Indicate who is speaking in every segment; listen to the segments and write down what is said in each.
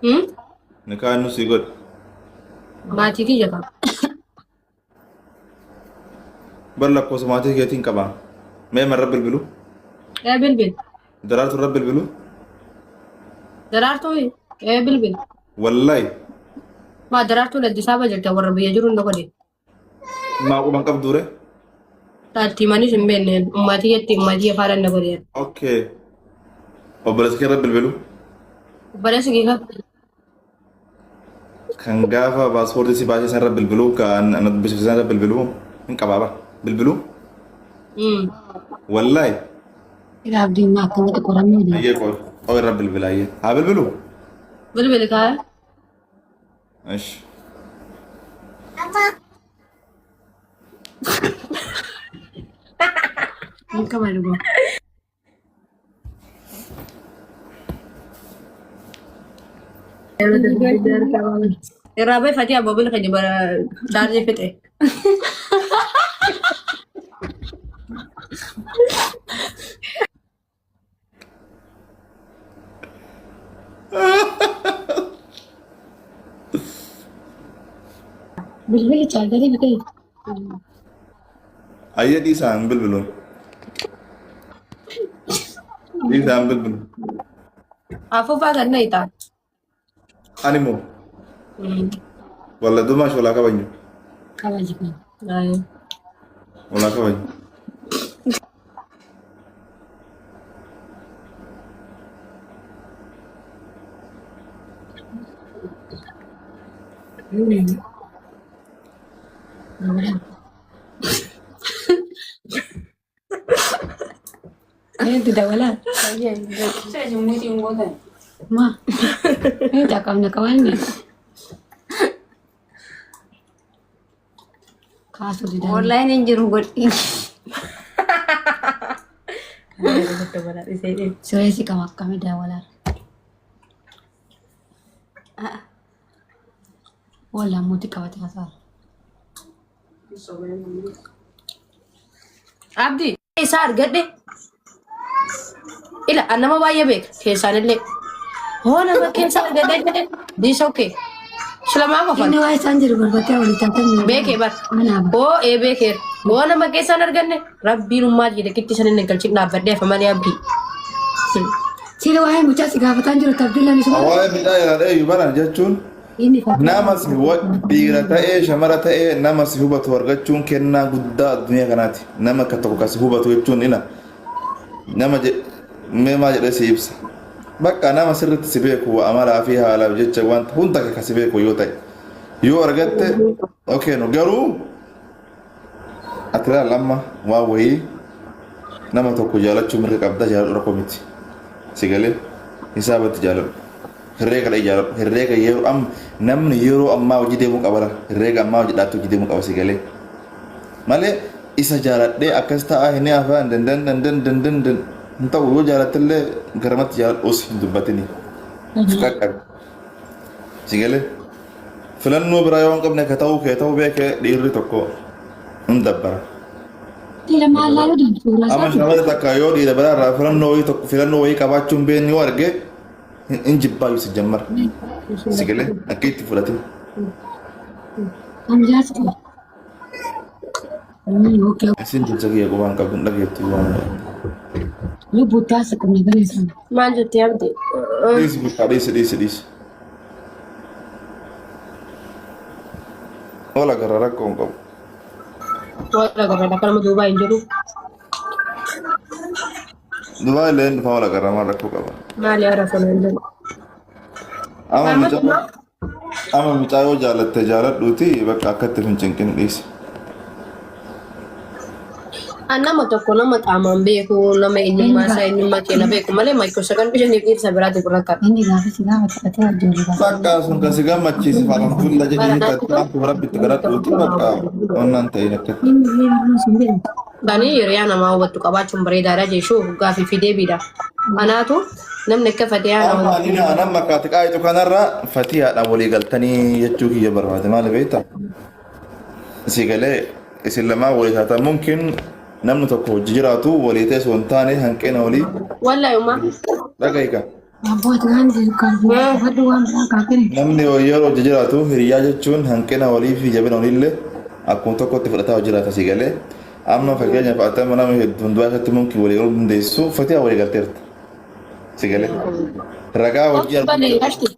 Speaker 1: Hmm?
Speaker 2: Nikaa eenyu sii godhe?
Speaker 1: Maatii kiyya qaba.
Speaker 2: Bar lakkoofsa maatii keetiin qaba. Mee marra bilbilu?
Speaker 1: Ee bilbil.
Speaker 2: Daraartu irra bilbilu?
Speaker 1: Daraartuu ee bilbil.
Speaker 2: Wallahi.
Speaker 1: Maa daraartuun Addis Ababa jirti warra biyya jiru hin godhe.
Speaker 2: Maa quban qabduure?
Speaker 1: Taatti manis hin beekne ummaatii jetti ummaatii afaan na godhe.
Speaker 2: Okay. Obboleessa kee irra bilbilu?
Speaker 1: Obboleessi kee kan
Speaker 2: Kan gaafa paaspoortii si baasee san irra bilbilu kan ana dubbisiif san irra bilbilu hin qabaa bara. Bilbilu? Wallahi.
Speaker 3: Ila abdiin maa akkanatti qorannoo jira.
Speaker 2: Ayyee qoy. Qoy irra bilbila ayyee. Haa bilbilu?
Speaker 1: Bilbili kaaya.
Speaker 2: Ish.
Speaker 3: Hin qaban dhugaa.
Speaker 1: Irraa bahi fatii abboo bil keenya bara chaarjii fixe.
Speaker 3: Bilbili chaarjarii bitee.
Speaker 2: Ayyee dhiisaan bilbilu. Dhiisaan bilbilu.
Speaker 1: Afuufaa kan na hitaa.
Speaker 2: Ani moo walla dumaa shoolaa kabajnu.
Speaker 3: Kabaji kun.
Speaker 2: Walaa kabajnu.
Speaker 3: Eenyutu dabalaa? Ma. Eenyutu akkam na qabanne? Kaasuu didaa.
Speaker 4: Online hin jiru godhi.
Speaker 3: Sireessi qaba akkamii dabalaa? Walaa mootii qabate haasa'aa.
Speaker 1: Abdi isaa argadhe. Ila an nama baay'ee beeka keessaan illee. Hoo nama keessa argadhe jedhe this okay. Sulamaa qofan
Speaker 3: Inni waa isaan jiru barbaadee walii taatan.
Speaker 1: beekee bar.
Speaker 3: Mana aba.
Speaker 1: Hoo ee beekeera. Hoo nama keessaan arganne rabbiin ummaa jedhe kitti san inni galchin dhaabbadhee hafa malee abdii.
Speaker 3: Sila waa'ee mucaa si gaafataan jiru Abdullaa Misuma.
Speaker 2: Waa'ee midhaa ilaalee iyyuu baran jechuun
Speaker 3: Inni fakkii.
Speaker 2: nama si dhiira ta'ee shamara ta'ee nama si hubatu argachuun kennaa guddaa addunyaa kanaati. Nama akka tokko kan si hubatu jechuun ila nama mee maal jedhee si ibsa. Bakka nama sirriitti si beeku amalaa fi haalaaf jecha wanta hunda kan si beeku yoo ta'e yoo argatte okay no garuu ati laal amma waan wayii nama tokko jaalachuu mirga qabda jaaladhu rakkoo miti. Si galee hisaabatti jaaladhu. Herreega dha jaaladhu. Herreega yeroo amma namni yeroo ammaa hojii deemuu qaba laal. Herreega ammaa hojii dhaatti hojii deemuu qaba si galee. Malee isa jaaladhee akkas ta'aa hin hafaan dandan dandan dandan dan hin ta'u yoo jaalattellee garamatti jaaladhu os hin dubbatini. Of qaqqabi. Si galee. Filannoo biraa yoo hin qabne ka ta'uu kee ta'uu beekee dhiirri tokko hin dabbara.
Speaker 3: Sila maal laaluu deemtu suuraa
Speaker 2: Amma
Speaker 3: isaati?
Speaker 2: shamarri takka yoo dhiira biraa irraa filannoo wayii tokko filannoo wayii qabaachuu hin beekne yoo arge hin jibbaa si jammar. Si galee akka itti fudhatin.
Speaker 3: Kan jaarsi qaba. Okay.
Speaker 2: Isin jecha kiyya qubaan qabdu hin dhageettu waan.
Speaker 3: Lubbuu taasa qabna baleessan.
Speaker 1: Maal jettee abdi?
Speaker 2: Dhiisi bakka dhiisi dhiisi dhiisi. Wal agarra rakkoo hin qabu.
Speaker 1: Wal agarra lafa nama duubaa hin jiru.
Speaker 2: Dubaay illee hin dhufa wal agarra maal rakkoo qaba.
Speaker 1: Maali haara sana hin jiru.
Speaker 2: Amma mucaa amma mucaa yoo jaalatte jaaladhuuti bakka akkatti hin cinqin dhiisi.
Speaker 1: An nama tokko nama qaamaan beeku, nama eenyummaa isaa eenyummaa keenya beeku malee maayikoo sagan bishaniif dhiirsa biraatiif rakkata.
Speaker 3: Inni gaafa si gaafate ati wajjin walii gaafate.
Speaker 2: Bakka sun kan si gammachiise alhamdulillah jedhii tattaantu rabbitti kadhadhuuti bakka onnaan ta'in akkatti.
Speaker 3: Inni illee barnoo sun jedhu.
Speaker 1: Ani hiriyaa namaa hubattu qabaachuun bareedaadha jechuun gaafii fi deebiidha. Anaatu namni akka fatiyaa nama
Speaker 2: Amma ani nama kaati qaayitu kanarra fatiyaadhaan walii galtanii jechuu kiyya barbaade maali beektaa? Si galee isin lamaan walii taatan mumkin namni tokko hojii jiraatu walii ta'e osoo hin taane hanqina walii
Speaker 1: Wallahi ummaa.
Speaker 2: dhaga'i ka.
Speaker 3: Abboo ati waan gaafadhu waan biraa gaafin.
Speaker 2: Namni yeroo hojii jiraatu hiriyaa jechuun hanqina walii fi jabina waliillee akkuma tokkotti fudhataa jiraata si galee. Amma fakkeenyaaf ati amma nama hedduun du'aa irratti mumkin walii galuu dandeessu fatii walii galteerta. Si galee. Ragaa hojii arguu
Speaker 1: Bane
Speaker 2: jirra.
Speaker 1: ati.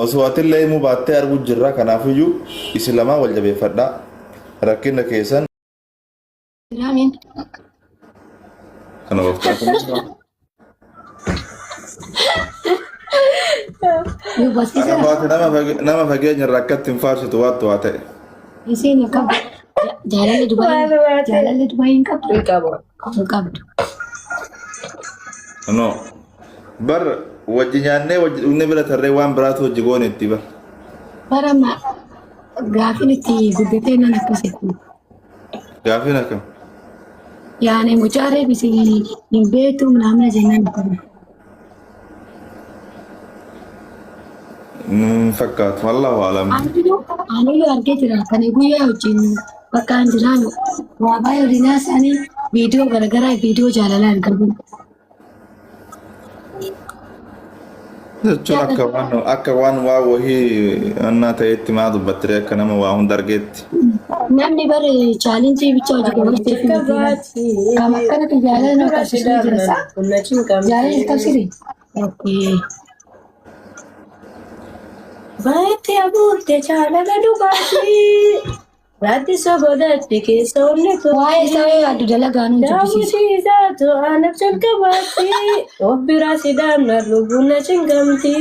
Speaker 2: Osoo atillee himuu baattee arguu jirra kanaafiyyuu isin lamaan wal jabeeffadhaa. Rakkina keessan
Speaker 3: Jiraamiin.
Speaker 2: kana gooftaa.
Speaker 3: Yoo barsiisa
Speaker 2: Arafaati nama fageenya irraa akkatti hin faarsitu waattu waa ta'e.
Speaker 3: isiin hin qabdu. Jaalalli Dubaayii jaalalli Dubaayii hin qabdu.
Speaker 1: Hin qabu.
Speaker 3: Hin qabdu.
Speaker 2: No. Bar wajji nyaannee wajji dhugnee bira tarree waan biraatu wajji goone itti bar.
Speaker 3: Bara ma gaafin itti guddatee nan akkasitti.
Speaker 2: Gaafiin akkam.
Speaker 3: Yaani mucaa reef isin hin beektu naamna jennaan akkana.
Speaker 2: Hin fakkaatu. Wallahu alam.
Speaker 3: Aniyyuu argee jira kan guyyaa wajjin bakka an jiraan waa baay'ee waliin haasa'anii viidiyoo garaagaraa viidiyoo jaalalaa hin qabu.
Speaker 2: Jechuun akka waan waa wahii annaa ta'etti maa dubbattire akka nama waa hunda argeetti.
Speaker 3: Namni bare challenge bicha hojii dabarseef hin beeku. Kam akkanatti jaalala nama qabsiisuu ni jira saa? Jaalala hin qabsiise? Okay.
Speaker 1: Baay'ee abuurte jaalala dhugaatii. Raatti sogodatti keessa onni
Speaker 3: Waa'ee isaa yoo yaaddu dalagaa nu jibbisiisa.
Speaker 1: Daawwitii isaatu anaaf jalqabaatti. Of biraa si dhaabna lubbuun na cinqamti.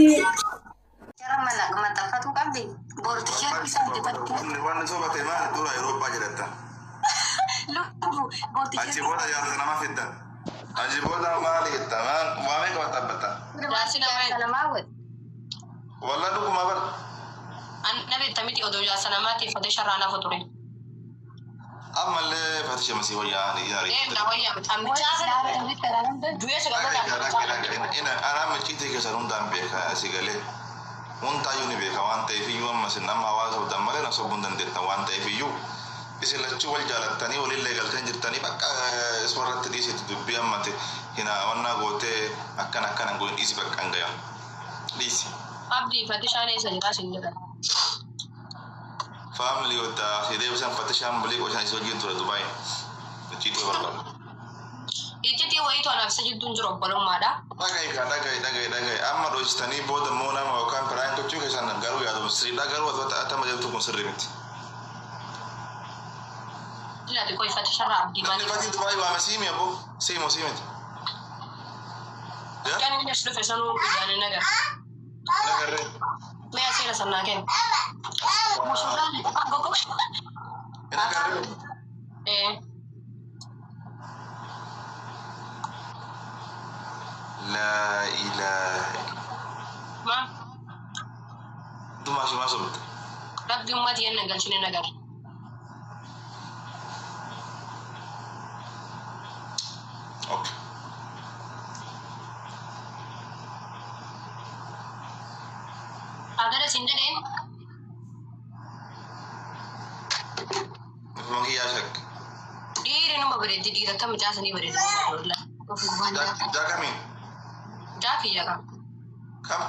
Speaker 4: Jara mana maxxanfatuu qabdi. Boortichee isa dibatti.
Speaker 2: Wanni sobate maali dura Awurooppaa jedhatta.
Speaker 4: Lubbu boortichee.
Speaker 2: Achi booda jaarsa nama fiddan. Achi booda maali jetta maan waa meeqa dhaabbatta.
Speaker 1: Jaarsi namaa
Speaker 4: Namaa godhe.
Speaker 2: Wallah dhuguma bar.
Speaker 1: Anna beektamiti odoo jaarsa namaatiif fatee sharraa nafu ture.
Speaker 2: Ammallee fatisha masii wayyaa ani yaari.
Speaker 1: Deemna wayyaa miti. Du'ee si qabata.
Speaker 2: Ina anaa machiitii keessan hundaan beeka si galee. Hundaayyuu ni beeka waan ta'eef iyyuu amma isin amma hawaasa hodhan malee na sobuu hin dandeettan waan ta'eef iyyuu isin lachuu wal jaalattanii walillee galtanii jirtanii bakka isuma irratti dhiisitti dubbii ammati hinaawannaa gootee akkana akkana hin goone dhiisi bakka hin gayaa. Dhiisi.
Speaker 1: Abdii fatishaan eessa jiraa sin jedhan.
Speaker 2: Family wadda si deebisan fatishaan bulii qoshaan isii wajjin ture Dubaay. Icciitii barbaadu.
Speaker 1: Iccitii wayiitu anaaf isa jidduun jiru obbolummaadha.
Speaker 2: Dhaga'i kaa dhaga'i dhaga'i dhaga'i amma dhoksitanii booda immoo nama yookaan prank gochuu keessan garuu yaaduma sirriidha garuu ati wanta atama jirtu kun sirrii miti.
Speaker 1: Ilaali koi fatisharraa abdii
Speaker 2: Namni
Speaker 1: maaliif?
Speaker 2: fatii Dubaay waame siimi abbo siimu siimiti. Yaa
Speaker 1: Kan inni as dhufe sanuu ijaan hin agarre.
Speaker 2: nagarree.
Speaker 1: Mee aseera sannaa kenni.
Speaker 2: Hin agarree.
Speaker 1: Ee.
Speaker 2: Laa ilaaha.
Speaker 1: Ma
Speaker 2: Dumaa shimaa sobde.
Speaker 1: rabbi ummati yenna galchine hin agarre.
Speaker 2: Okay.
Speaker 1: Agara sin jedheen
Speaker 2: Ifuma kiyyaa shakki.
Speaker 1: dhiiri numa bareeddi dhiira akka mucaasanii bareeddi.
Speaker 2: Jaakamii.
Speaker 1: Jaakiyya qaba.
Speaker 2: Kam?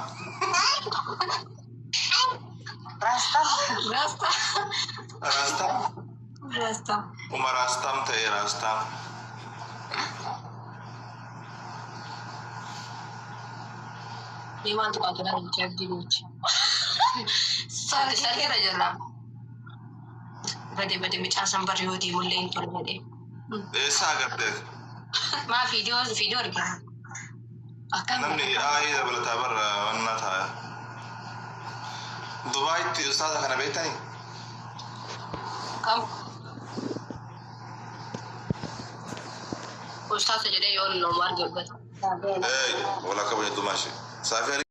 Speaker 4: Raastaa.
Speaker 1: Raasta.
Speaker 2: Raastaa.
Speaker 1: Raasta.
Speaker 2: Uma raastaam ta'e raastaam.
Speaker 1: Ni waan tuqaatu dha jecha abdii gochi. Sarkeera jirra. Bade bade mucaasan barri yoo deemullee hin tolu jedhee.
Speaker 2: Eessa agartee?
Speaker 1: Maa viidiyoo viidiyoo argina. Akkam.
Speaker 2: Namni aayii dabalataa barra wannaa ta'a. Dubaayitti ustaaza kana beektanii?
Speaker 1: Kam? Ustaasa jedhee yoo nama arge dubbata.
Speaker 2: Ee, walakka banyatu maashee. Saafii.